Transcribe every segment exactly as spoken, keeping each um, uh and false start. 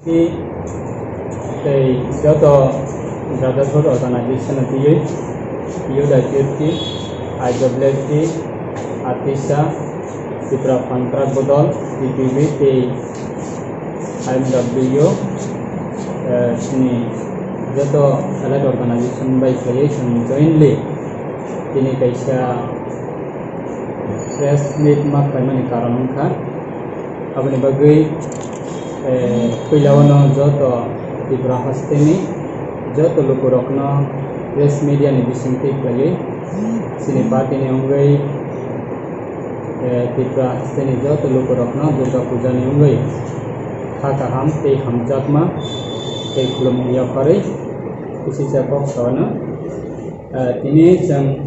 Tei joto brotherhood organization no twiwi U D I P F T, I W F T, ATISA, Tipra Phankrak Bodol, T P B tei I M W, eh, chini joto allied organization bai khlaiwi chwng jointly tini kaisa press meet ma khlaimani karon wngkha. Aboni bagwi, eh, puilao no joto Tripura hasteni joto lukurokno press media ni bisingtwi khlaiwi chini party ni wngwi, eh, Tripura hasteni joto lukurokno Durga Puja ni wngwi kha kaham tei hamjakma tei khulumung yapharwi khusi kok sano. Eh, tini chwng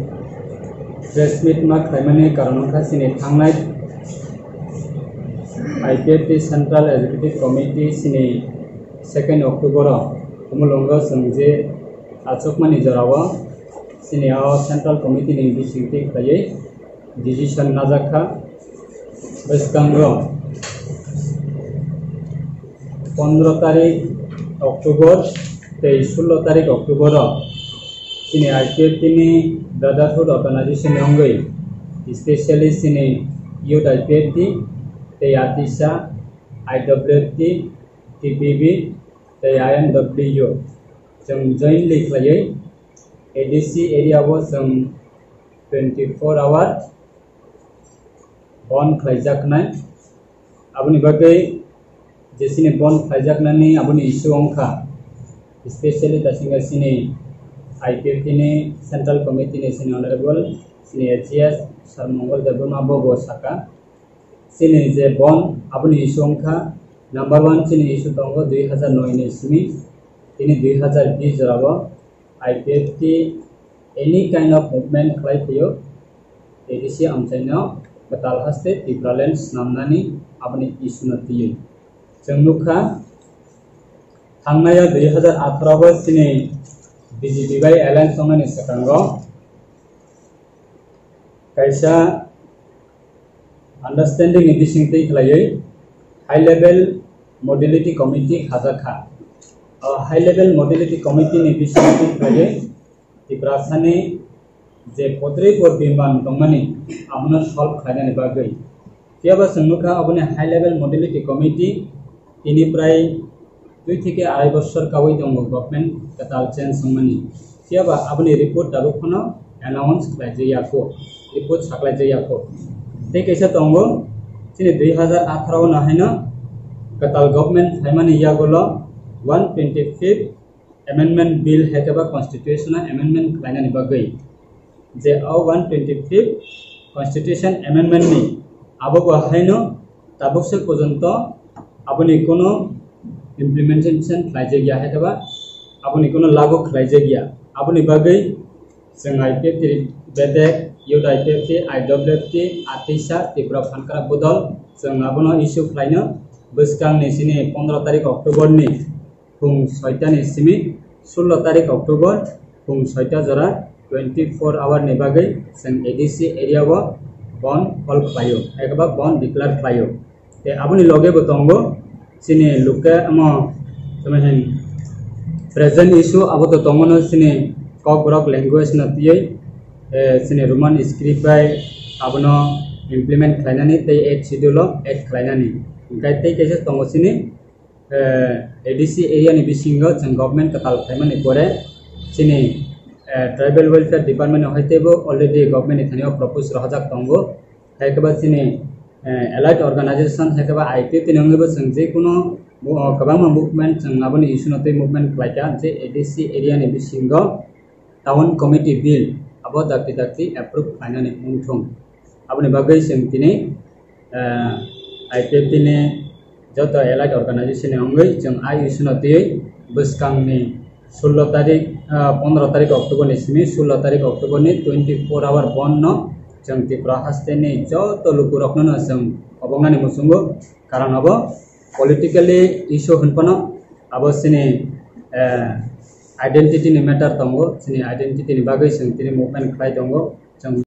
press meet ma khlaimani karon wngkha chini thangnai I P F T Central Executive Committee chini second October o Khumulwngo chwng je achukmani jorao chini o Central Committee ni bisingtwi khlaiwi decision najakha. Bwskango pondro tarik October tei sullo tarik October o chini I P F T ni Brotherhood Organization ni wngwi, specially chini U D I P F T tei ATISA, I W F T, T P B tei I M W chwng jointly khlaiwi A D C area o chwng twenty four hour bon khlaijaknai. Aboni bagwi je chini bon khlaijaknani aboni issue wngkha, specially ta singha chini I P F T ni Central Committee ni chini Honorable chini A G S Sir Mongol Debbarma bo bo saka, chini je bon aboni issue wngkha, number one chini issue tongo dui hazar noi ni simi tini dui hazar bish jorao I P F T any kind of movement khlai phaio, A D C amchaino kwtal haste Tipraland snamnani aboni issue no twiwi. Chwng nukha, thangnai o dui hazar atharo bo chini B J P bai alliance tongnani swkango kaisa understanding ni bisingtwi khlaiwi high level modality committee khajakha. O high level modality committee ni bisingtwi khlaiwi Tiprasani je potri por bimban tongmani abono solve khlainani bagwi. Phiya ba chwng nukha aboni high level modality committee tini prai dui theke arai bosor kawi tongo government kwtal change wngmani. Phiya ba aboni report tabuk phano announce khlaijak ya kho, report saklaijak ya kho. Tei kaisa tongo, chini dui hazar atharo no haino kwtal government phaimani yagulo one twenty fifth amendment bill hai khe ba constitutional amendment khlainani bagwi. Je o one twenty fifth constitution amendment ni abo bo haino tabuk se porjonto aboni kono implementation khlaijak ya hai khe ba aboni kono lagu khlaijak ya. Aboni bagwi chwng I P F T bedek, U D I P F T, I W F T, ATISA, Tipra Phankrak Bodol, chwng abono issue khlaino bwskang ni chini pondro tarik October ni phung soita ni simi sullo tarik October phung soita jora twenty four hour ni bagwi chwng A D C area o bon hol khlaio, ekaba bon declare khlaio. Tei aboni loge bo tongo chini luke amo tamo hin present issue abo to tongo no chini Kokborok language no tiyoi, eh, chini Roman script bai abono implement khlainani tei eighth schedule o add khlainani. Hingkhe tei kaisa tongo chini eh, A D C area ni bisingo chwng government kwtal khlaimani pore chini, eh, tribal welfare department no hai teibo already government ni thani o propose rohorjak tongo. Hai khe ba chini, eh, allied organization hai khe ba I P F T ni wngwi bo chwng je kono bo, kwbangma movement chwng aboni issue no tei movement khlaikha je A D C area ni bisingo town committee bill abo dakti dakti approve khlainani wngthung. Aboni bagwi chwng tini, eh, I P F T ni joto allied organization ni wngwi chwng a issue no twiwi bwskangni sullo tarik, ah, pondro tarik October ni simi sullo tarik October ni twenty four hour bon no chwng Tripura haste ni joto lukurokno no chwng koboknani muchungo, karon abo politically issue hinphano abo chini, eh, identity ni matter tongo, chini identity ni bagwi chwng tini movement khlai tongo.